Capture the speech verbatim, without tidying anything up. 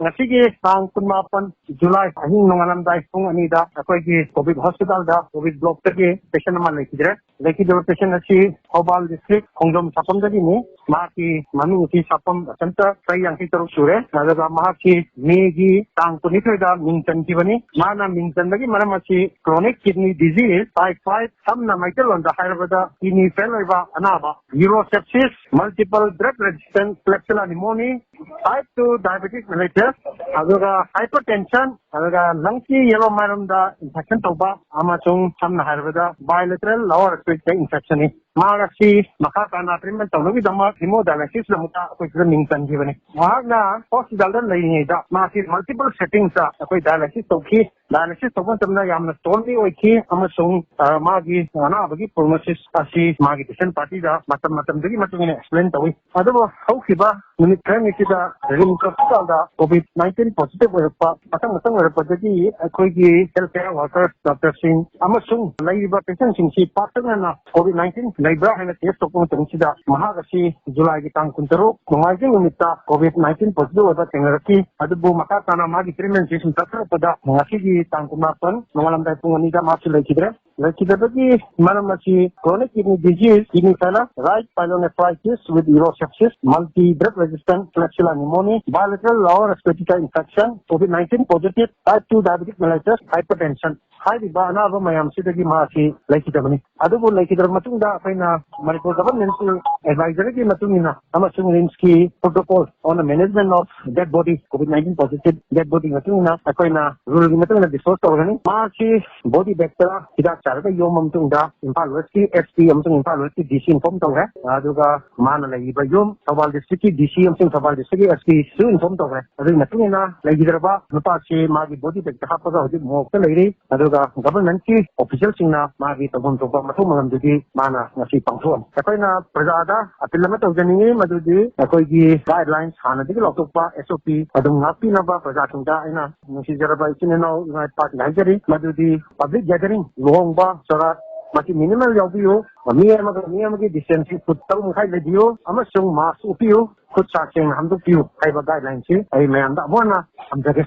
ꯉꯁꯤꯒꯤ ꯇꯥꯡ ꯀꯨꯟꯃꯥꯄꯟ ꯖꯨꯂꯥꯏ ꯑꯍꯤꯡ ꯅꯣꯡꯉꯥꯜꯂꯝꯗꯥꯏ ꯄꯨꯡ ꯑꯅꯤꯗ ꯑꯩꯈꯣꯏꯒꯤ ꯀꯣꯚꯤꯗ ꯍꯣꯁꯄꯤꯇꯥꯜꯗ ꯀꯣꯚꯤꯗ ꯕ꯭ꯂꯣꯛꯇꯒꯤ ꯄꯦꯁꯦꯟ ꯑꯃ ꯂꯩꯈꯤꯗ꯭ꯔꯦ꯫ ꯂꯩꯈꯤꯗꯕ ꯄꯦꯁꯦꯟ ꯑꯁꯤ ꯊꯧꯕꯥꯜ ꯗꯤꯁꯇ꯭ꯔꯤꯛ ꯈꯣꯡꯖꯣꯝ ꯁꯥꯐꯝꯗꯒꯤꯅꯤ꯫ ꯃꯍꯥꯛꯀꯤ ꯃꯃꯤꯡ ꯑꯁꯤ ꯁꯥꯐꯝ ꯕꯁꯟꯇ, ꯆꯍꯤ ꯌꯥꯡꯈꯩ ꯇꯔꯨꯛ ꯁꯨꯔꯦ꯫ ꯑꯗꯨꯒ ꯃꯍꯥꯛꯁꯤ ꯃꯦꯒꯤ ꯇꯥꯡ ꯀꯨꯟꯅꯤꯊꯣꯏꯗ ꯃꯤꯡ ꯆꯟꯈꯤꯕꯅꯤ꯫ ꯃꯥꯅ ꯃꯤꯡ ꯆꯟꯕꯒꯤ ꯃꯔꯝ ꯑꯁꯤ chronic kidney disease type five, ꯁꯝꯅ ꯃꯩꯇꯩꯂꯣꯟꯗ ꯍꯥꯏꯔꯕꯗ ꯀꯤꯗꯅꯤ ꯐꯦꯜ ꯑꯣꯏꯕ ꯑꯅꯥꯕ, ꯌꯨꯔꯣꯁꯦꯞꯁꯤꯁ, multiple drug resistant Klebsiella pneumoniae, type two diabetic mellitus, ꯑꯗꯨꯒ ꯍꯥꯏꯄꯔꯇꯦꯟꯁꯟ, ꯑꯗꯨꯒ ꯂꯪꯁꯀꯤ ꯌꯦꯂꯣ ꯃꯥꯏꯔꯣꯝꯗ ꯏꯟꯐꯦꯛꯁꯟ ꯇꯧꯕ, ꯑꯃꯁꯨꯡ ꯁꯝꯅ ꯍꯥꯏꯔꯕꯗ bilateral lower respiratory infectionꯅꯤ꯫ ꯃꯍꯥꯛ ꯑꯁꯤ ꯃꯈꯥ ꯇꯥꯅ ꯇ꯭ꯔꯤꯠꯃꯦꯟ ꯇꯧꯅꯕꯒꯤꯗꯃꯛ ꯍꯤꯃꯣꯗꯥꯏꯂꯥꯏꯁꯤꯁꯇꯃꯛꯇ ꯑꯩꯈꯣꯏ ꯁꯤꯗ ꯃꯤꯡ ꯆꯟꯈꯤꯕꯅꯤ꯫ ꯃꯍꯥꯛꯅ ꯍꯣꯁꯄꯤꯇꯥꯜꯗ ꯂꯩꯔꯤꯉꯩꯗ ꯃꯍꯥꯛꯀꯤ multiple settingsꯇ ꯑꯩꯈꯣꯏ ꯗꯥꯏꯂꯥꯏꯁꯤꯁ ꯇꯧꯈꯤ꯫ ꯗꯥꯏꯂꯥꯏꯁꯤꯁ ꯇꯧꯕ ꯃꯇꯝꯗ ꯌꯥꯝꯅ ꯁꯣꯟꯂꯤ ꯑꯣꯏꯈꯤ ꯑꯃꯁꯨꯡ, ꯑ, ꯃꯥꯒꯤ ꯑꯅꯥꯕꯒꯤ ꯄ꯭ꯔꯣꯒꯅꯣꯁꯤꯁ ꯑꯁꯤ ꯃꯥꯒꯤ ꯄꯦꯁꯦꯟ ꯄꯥꯔꯇꯤꯗ ꯃꯇꯝ ꯃꯇꯝꯗꯒꯤ ꯃꯇꯨꯡ ꯏꯟꯅ ꯑꯦꯛꯁꯄ꯭ꯂꯦꯟ ꯇꯧꯏ꯫ ꯑꯗꯨꯕꯨ ꯍꯧꯈꯤꯕ ꯅꯨꯃꯤꯠ ꯈꯔꯅꯤꯁꯤꯗ ꯔꯤꯝꯁ ꯍꯣꯁꯄꯤꯇꯥꯜꯗ ꯀꯣꯚꯤꯗ ꯅꯥꯏꯟꯇꯤꯟ ꯄꯣꯖꯤꯇꯤꯚ ꯑꯣꯏꯔꯛꯄ, ꯃꯊꯪ ꯃꯊꯪ ꯑꯣꯏꯔꯛꯄꯗꯒꯤ ꯑꯩꯈꯣꯏꯒꯤ ꯍꯦꯜꯊ ꯀꯦꯌꯔ ꯋꯥꯔꯀꯔꯁ, ꯗꯣꯛꯇꯔꯁꯤꯡ ꯑꯃꯁꯨꯡ ꯂꯩꯔꯤꯕ ꯄꯦꯁꯦꯟꯁꯤꯡꯁꯤ ꯄꯥꯛꯇꯛꯅꯅ ꯀꯣꯚꯤꯗ ꯅꯥꯏꯟꯇꯤꯟ ꯂꯩꯕ꯭ꯔꯥ ꯍꯥꯏꯅ ꯇꯦꯁ ꯇꯧꯕ ꯃꯇꯝꯁꯤꯗ ꯃꯍꯥꯛ ꯑꯁꯤ ꯖꯨꯂꯥꯏꯒꯤ ꯇꯥꯡ ꯀꯨꯟꯇꯔꯨꯛ ꯅꯣꯡꯃꯥꯏꯖꯤꯡ ꯅꯨꯃꯤꯠꯇ ꯀꯣꯚꯤꯗ ꯅꯥꯏꯟꯇꯤꯟ ꯄꯣꯖꯤꯇꯤꯚ ꯑꯣꯏꯕ ꯊꯦꯡꯅꯔꯛꯈꯤ꯫ ꯑꯗꯨꯕꯨ ꯃꯈꯥ ꯇꯥꯅ ꯃꯥꯒꯤ ꯇ꯭ꯔꯤꯠꯃꯦꯟꯁꯤ ꯁꯨꯝ ꯆꯠꯊꯔꯛꯄꯗ ꯉꯁꯤꯒꯤ ꯇꯥꯡ ꯀꯨꯟꯃꯥꯄꯟ ꯅꯣꯡꯉꯥꯜꯂꯝꯗꯥꯏ ꯄꯨꯡ ꯑꯅꯤꯗ ꯃꯥꯁꯤ ꯂꯩꯈꯤꯗ꯭ꯔꯦ꯫ ꯂꯩꯈꯤꯗꯕꯒꯤ ꯃꯔꯝ ꯑꯁꯤ chronic kidney disease, kidney failure, right pyelonephritis with urosepsis, multi drug resistant Klebsiella pneumoniae, bilateral lower respiratory infection, COVID nineteen positive, type two diabetic mellitus, hypertension ꯍꯥꯏꯔꯤꯕ ꯑꯅꯥꯕ ꯃꯌꯥꯝꯁꯤꯗꯒꯤ ꯃꯥꯁꯤ ꯂꯩꯈꯤꯗꯕꯅꯤ꯫ ꯑꯗꯨꯕꯨ ꯂꯩꯈꯤꯗ꯭ꯔꯕ ꯃꯇꯨꯡꯗ ꯑꯩꯈꯣꯏꯅ ꯃꯅꯤꯄꯨꯔ ꯒꯚꯔꯟꯃꯦꯟꯠꯀꯤ ꯑꯦꯗꯚꯥꯏꯖꯔꯤꯒꯤ ꯃꯇꯨꯡ ꯏꯟꯅ ꯑꯃꯁꯨꯡ ꯔꯤꯝꯁꯀꯤ protocol on the management of dead body, COVID nineteen positive dead body ꯃꯇꯨꯡ ꯏꯟꯅ ꯑꯩꯈꯣꯏꯅ ꯔꯨꯜꯒꯤ ꯃꯇꯨꯡ ꯏꯟꯅ ꯗꯤꯁꯄꯣꯖ ꯇꯧꯒꯅꯤ꯫ ꯃꯥꯁꯤ ꯕꯣꯗꯤ ꯕꯦꯒꯇ ꯍꯤꯗꯥꯛ ꯆꯥꯔꯒ ꯌꯣꯝꯕ ꯃꯇꯨꯡꯗ ꯏꯝꯐꯥꯜ ꯋꯦꯁꯀꯤ SP ꯑꯃꯁꯨꯡ ꯏꯝꯐꯥꯜ ꯋꯦꯁꯀꯤ DC ꯏꯟꯐꯣꯔꯝ ꯇꯧꯔꯦ꯫ ꯑꯗꯨꯒ ꯃꯥꯅ ꯂꯩꯔꯤꯕ ꯌꯨꯝ ꯊꯧꯕꯥꯜ ꯗꯤꯁꯇ꯭ꯔꯤꯛꯀꯤ DC ꯑꯃꯁꯨꯡ ꯊꯧꯕꯥꯜ ꯗꯤꯁꯇ꯭ꯔꯤꯛꯀꯤ SPꯁꯨ ꯏꯟꯐꯣꯔꯝ ꯇꯧꯔꯦ꯫ ꯑꯗꯨꯒꯤ ꯃꯇꯨꯡ ꯏꯟꯅ ꯂꯩꯈꯤꯗ꯭ꯔꯕ ꯅꯨꯄꯥꯁꯤ ꯃꯥꯒꯤ ꯕꯣꯗꯤ ꯕꯦꯒꯇ ꯍꯥꯞꯄꯒ ꯍꯧꯖꯤꯛ ꯃꯣꯔꯒꯇ ꯂꯩꯔꯤ꯫ ꯑꯗꯨꯒ ꯒꯚꯔꯟꯃꯦꯟꯠꯀꯤ ꯑꯣꯐꯤꯁꯤꯌꯦꯜꯁꯤꯡꯅ ꯃꯥꯒꯤ ꯇꯧꯐꯝ ꯊꯣꯛꯄ ꯃꯊꯧ ꯃꯉꯝꯗꯨꯗꯤ ꯃꯥꯅ ꯉꯁꯤ ꯄꯥꯡꯊꯣꯛꯑꯝꯃꯤ꯫ ꯑꯩꯈꯣꯏꯅ ꯄ꯭ꯔꯖꯥꯗ ꯑꯄꯤꯜ ꯑꯃ ꯇꯧꯖꯅꯤꯡꯉꯤ, ꯃꯗꯨꯗꯤ ꯑꯩꯈꯣꯏꯒꯤ ꯒꯥꯏꯗꯂꯥꯏꯟꯁ ꯍꯥꯟꯅꯗꯒꯤ ꯂꯧꯊꯣꯛꯄ SOP ꯑꯗꯨꯝ ꯉꯥꯛꯄꯤꯅꯕ ꯄ꯭ꯔꯖꯥꯁꯤꯡꯗ ꯑꯩꯅ ꯅꯨꯡꯁꯤꯖꯔꯕ ꯏꯆꯤꯟ ꯏꯅꯥꯎ ꯏꯃꯥ ꯏꯄꯥꯁꯤꯡꯗ ꯍꯥꯏꯖꯔꯤ꯫ ꯃꯗꯨꯗꯤ ꯄꯕ꯭ꯂꯤꯛ ꯒꯦꯗꯔꯤꯡ, ꯂꯨꯍꯣꯡꯕ, ꯁꯣꯔꯥꯠ, ꯃꯁꯤ ꯃꯤꯅꯤꯃꯝ ꯌꯥꯎꯕꯤꯌꯨ꯫ ꯃꯤ ꯑꯃꯒ ꯃꯤ ꯑꯃꯒꯤ ꯗꯤꯁꯇꯦꯟꯁꯁꯤ ꯐꯨꯠ ꯇꯔꯨꯛ ꯃꯈꯥꯏ ꯂꯩꯕꯤꯌꯨ ꯑꯃꯁꯨꯡ ꯃꯥꯁꯛ ꯎꯞꯄꯤꯌꯨ꯫ ꯈꯨꯠ ꯁꯥ ꯁꯦꯡꯅ ꯍꯥꯝꯗꯣꯛꯄꯤꯌꯨ ꯍꯥꯏꯕ ꯒꯥꯏꯗꯂꯥꯏꯟꯁꯤ ꯑꯩ ꯃꯌꯥꯝꯗ ꯑꯃꯨꯛ ꯍꯟꯅ ꯊꯝꯖꯒꯦ꯫